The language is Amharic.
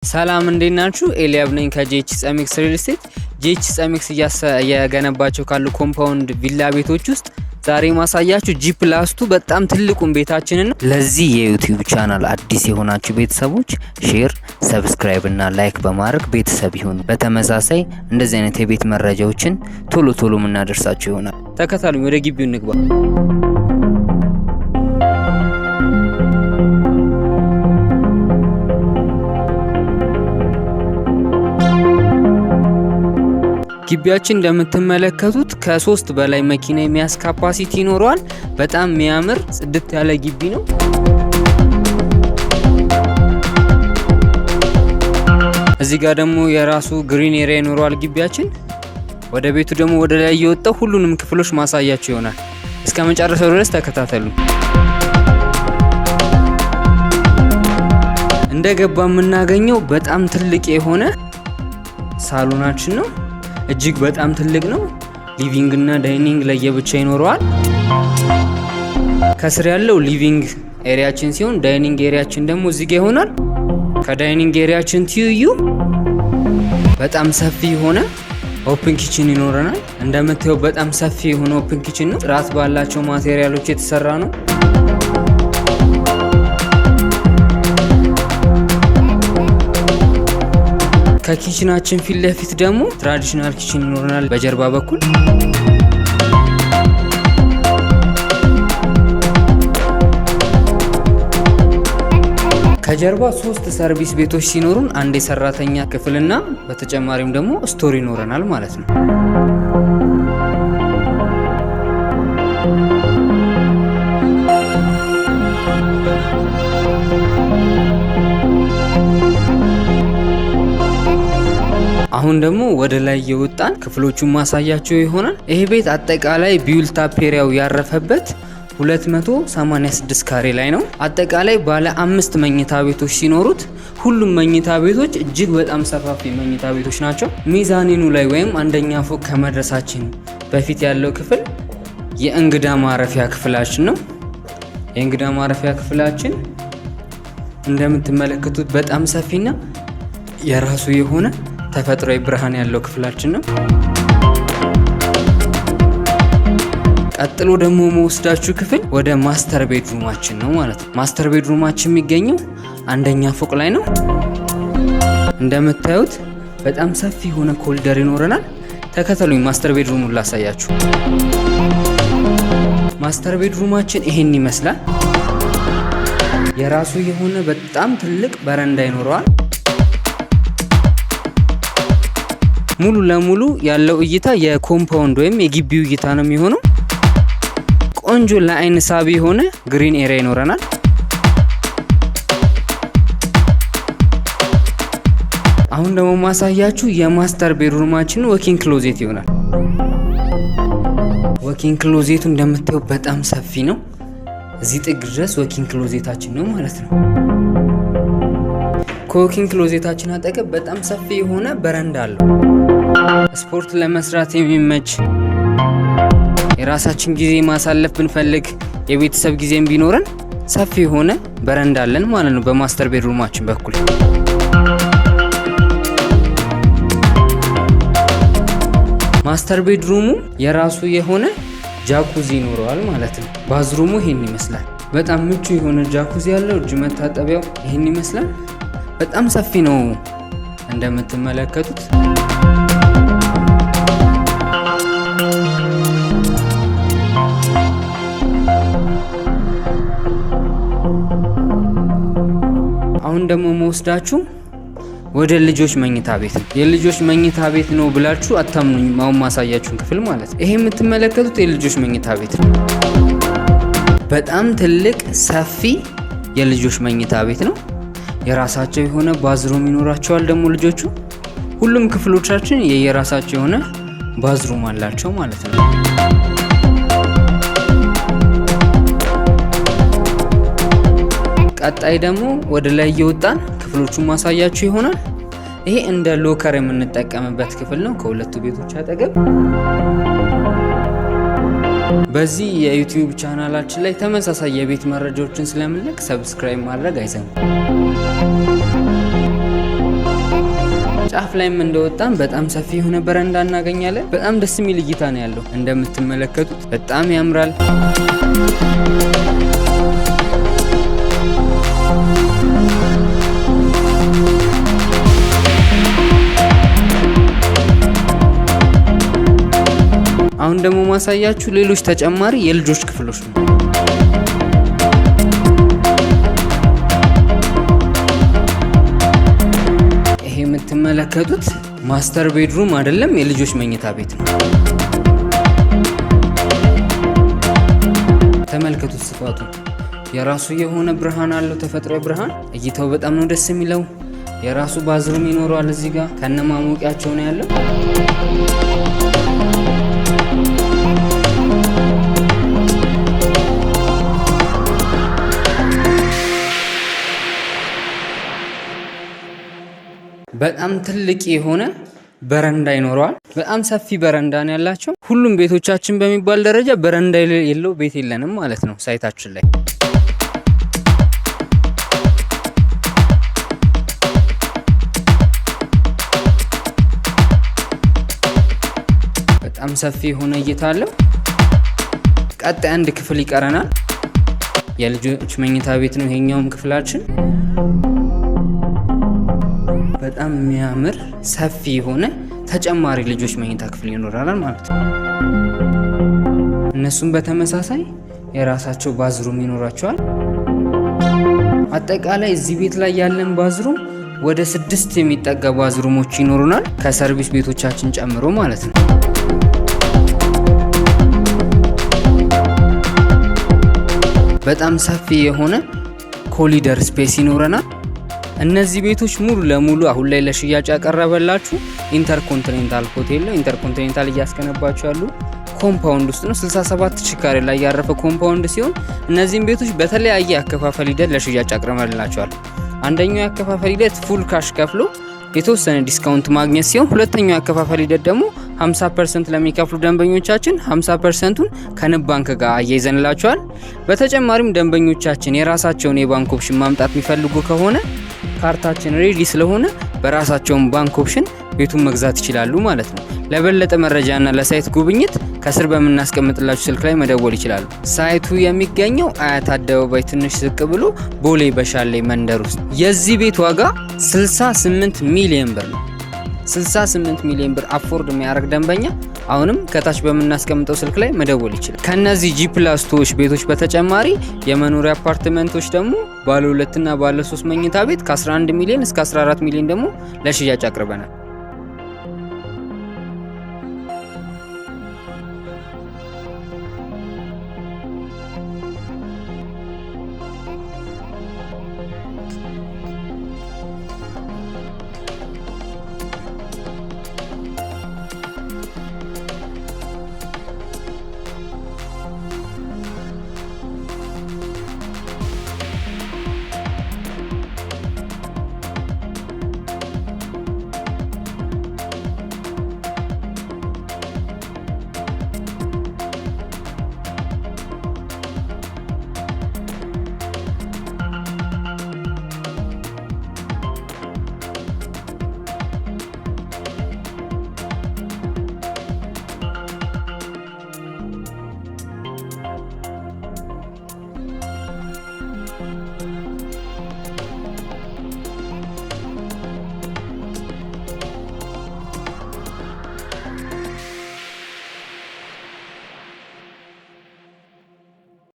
ሰላም፣ እንዴት ናችሁ? ኤልያብ ነኝ ከጂኤች ጸሚክስ ሪል ስቴት። ጂኤች ጸሚክስ እየገነባቸው ካሉ compound ቪላ ቤቶች ውስጥ ዛሬ ማሳያችሁ G+2 በጣም ትልቁን ቤታችንን ነው። ለዚህ የ YouTube channel አዲስ የሆናችሁ ቤተሰቦች share፣ subscribe እና like በማድረግ ቤተሰብ ይሁኑ። በተመሳሳይ እንደዚህ አይነት የቤት መረጃዎችን ቶሎ ቶሎ የምናደርሳችሁ ይሆናል። ተከታሉኝ፣ ወደ ግቢው እንግባ። ግቢያችን እንደምትመለከቱት ከ3 በላይ መኪና የሚያዝ capacity ይኖረዋል። በጣም የሚያምር ጽድት ያለ ግቢ ነው። እዚህ ጋር ደግሞ የራሱ green area ይኖረዋል ግቢያችን። ወደ ቤቱ ደግሞ ወደ ላይ እየወጣው ሁሉንም ክፍሎች ማሳያችሁ ይሆናል። እስከ መጨረሻው ድረስ ተከታተሉ። እንደገባ የምናገኘው በጣም ትልቅ የሆነ ሳሎናችን ነው። እጅግ በጣም ትልቅ ነው። Living እና dining ለየብቻ ይኖረዋል። ከስር ያለው living area ችን ሲሆን dining area ችን ደግሞ እዚህ ጋ ይሆናል። ከ dining area ችን ትይዩ በጣም ሰፊ የሆነ open kitchen ይኖረናል። እንደምታየው በጣም ሰፊ የሆነ open kitchen ነው። ጥራት ባላቸው material ኦች የተሰራ ነው። ከ kitchen ኣችን ፊት ለፊት ደግሞ traditional kitchen ይኖረናል በጀርባ በኩል። ከጀርባ 3 service ቤቶች ሲኖሩን አንድ የሰራተኛ ክፍልና በተጨማሪም ደግሞ store ይኖረናል ማለት ነው። አሁን ደግሞ ወደ ላይ የወጣን ክፍሎቹን ማሳያቸው ይሆናል። ይሄ ቤት አጠቃላይ built up area ው ያረፈበት 286 ካሬ ላይ ነው። አጠቃላይ ባለ 5 መኝታ ቤቶች ሲኖሩት ሁሉም መኝታ ቤቶች እጅግ በጣም ሰፋፊ መኝታ ቤቶች ናቸው። Mezzanine ኑ ላይ ወይም አንደኛ ፎቅ ከመድረሳችን በፊት ያለው ክፍል የእንግዳ ማረፊያ ክፍላችን ነው። የእንግዳ ማረፊያ ክፍላችን እንደምትመለከቱት በጣም ሰፊና የራሱ የሆነ ተፈጥሯዊ ብርሃን ያለው ክፍላችን ነው። ቀጥሎ ደግሞ መወስዳችሁ ክፍል ወደ master bedroom ኣችን ነው ማለት ነው። Master bedroom ኣችን የሚገኘው አንደኛ ፎቅ ላይ ነው። እንደምታዩት በጣም ሰፊ የሆነ ኮሪደር ይኖረናል። ተከተሉኝ፣ master bedroom ኡን ላሳያችሁ። Master bedroom ኣችን ይሄን ይመስላል። የራሱ የሆነ በጣም ትልቅ በረንዳ ይኖረዋል። ሙሉ ለሙሉ ያለው እይታ የ compound ወይም የግቢው እይታ ነው የሚሆነው። ቆንጆ ለአይን ሳቢ የሆነ green area ይኖረናል። አሁን ደግሞ ማሳያችሁ የ master bedroom ኣችን walk-in closet ይሆናል። Walk-in closet ኡ እንደምታዩ በጣም ሰፊ ነው። እዚህ ጥግ ድረስ walk-in closet ኣችን ነው ማለት ነው። ከ walk-in closet ኣችን አጠገብ በጣም ሰፊ የሆነ በረንዳ አለው። ስፖርት ለመስራት የሚመች፣ የራሳችን ጊዜ ማሳለፍ ብንፈልግ፣ የቤተሰብ ጊዜም ቢኖረን ሰፊ የሆነ በረንዳ አለን ማለት ነው በ master bedroom ኣችን በኩል። Master bedroom ኡ የራሱ የሆነ ጃኩዚ ይኖረዋል ማለት ነው። Bathroom ኡ ይሄን ይመስላል። በጣም ምቹ የሆነ ጃኩዚ ያለው፣ እጅ መታጠቢያው ይሄን ይመስላል። በጣም ሰፊ ነው እንደምትመለከቱት። አሁን ደግሞ መወስዳችሁ ወደ ልጆች መኝታ ቤት ነው። የልጆች መኝታ ቤት ነው ብላችሁ አታምኑኝም። አሁን ማሳያችሁን ክፍል ማለት ነው። ይሄ የምትመለከቱት የልጆች መኝታ ቤት ነው። በጣም ትልቅ ሰፊ የልጆች መኝታ ቤት ነው። የራሳቸው የሆነ bathroom ይኖራቸዋል። ደግሞ ልጆቹ ሁሉም ክፍሎቻችን የየራሳቸው የሆነ bathroom አላቸው ማለት ነው። ቀጣይ ደግሞ ወደ ላይ እየወጣን ክፍሎቹን ማሳያችሁ ይሆናል። ይሄ እንደ locker የምንጠቀምበት ክፍል ነው ከሁለቱ ቤቶች አጠገብ። በዚህ የ YouTube channel ኣችን ላይ ተመሳሳይ የቤት መረጃዎችን ስለምንለቅ subscribe ማድረግ አይዘንጉ። ጫፍ ላይም እንደወጣን በጣም ሰፊ የሆነ በረንዳ እናገኛለን። በጣም ደስ የሚል እይታ ነው ያለው። እንደምትመለከቱት በጣም ያምራል። አሁን ደግሞ ማሳያችሁ ሌሎች ተጨማሪ የልጆች ክፍሎች ነው። ይሄ የምትመለከቱት master bedroom አይደለም፣ የልጆች መኝታ ቤት ነው። ተመልከቱት ስፋቱ። የራሱ የሆነ ብርሃን አለው፣ ተፈጥሮ ብርሃን። እይታው በጣም ነው ደስ የሚለው። የራሱ bathroom ይኖረዋል። እዚህ ጋር ከነማሞቂያቸው ነው ያለው። በጣም ትልቅ የሆነ በረንዳ ይኖረዋል። በጣም ሰፊ በረንዳ ነው ያላቸው። ሁሉም ቤቶቻችን በሚባል ደረጃ በረንዳ የሌለው ቤት የለንም ማለት ነው site ኣችን ላይ። በጣም ሰፊ የሆነ እይታ አለው። ቀጣይ አንድ ክፍል ይቀረናል። የልጆች መኝታ ቤት ነው ይሄኛውም ክፍላችን። በጣም የሚያምር ሰፊ የሆነ ተጨማሪ ልጆች መኝታ ክፍል ይኖራል ማለት ነው። እነሱም በተመሳሳይ የራሳቸው bathroom ይኖራቸዋል። አጠቃላይ እዚህ ቤት ላይ ያለን bathroom ወደ 6 የሚጠጋ bathroom ኦች ይኖሩናል፣ ከ service ቤቶቻችን ጨምሮ ማለት ነው። በጣም ሰፊ የሆነ corridor space ይኖረናል። እነዚህ ቤቶች ሙሉ ለሙሉ አሁን ላይ ለሽያጭ ያቀረበላችሁ ኢንተርኮንቲኔንታል ሆቴል ነው። ኢንተርኮንቲኔንታል እያስገነባቸው ያሉ compound ውስጥ ነው። 67 ሺህ ካሬ ላይ ያረፈ compound ሲሆን እነዚህም ቤቶች በተለያየ አከፋፈል ሂደት ለሽያጭ አቅርበንላቸዋል። አንደኛው የአከፋፈል ሂደት full cash ከፍሎ የተወሰነ discount ማግኘት ሲሆን፣ ሁለተኛው የአከፋፈል ሂደት ደግሞ 50% ለሚከፍሉ ደንበኞቻችን 50%ቱን ከንብ ባንክ ጋር አያይዘንላቸዋል። በተጨማሪም ደንበኞቻችን የራሳቸውን የባንክ option ማምጣት የሚፈልጉ ከሆነ ካርታችን ready ስለሆነ በራሳቸውን ባንክ option ቤቱን መግዛት ይችላሉ ማለት ነው። ለበለጠ መረጃና ለ site ጉብኝት ከስር በምናስቀምጥላችሁ ስልክ ላይ መደወል ይችላሉ። Site ኡ የሚገኘው አያት አደባባይ ትንሽ ዝቅ ብሎ ቦሌ በሻሌ መንደር ውስጥ። የዚህ ቤት ዋጋ 68 ሚሊዮን ብር ነው። 68 ሚሊዮን ብር afford የሚያደርግ ደንበኛ አሁንም ከታች በምናስቀምጠው ስልክ ላይ መደወል ይችላል። ከነዚህ G+2 ዎች ቤቶች በተጨማሪ የመኖሪያ አፓርትመንቶች ደግሞ ባለ ሁለትና ባለ ሶስት መኝታ ቤት ከ11 ሚሊዮን እስከ 14 ሚሊዮን ደግሞ ለሽያጭ አቅርበናል።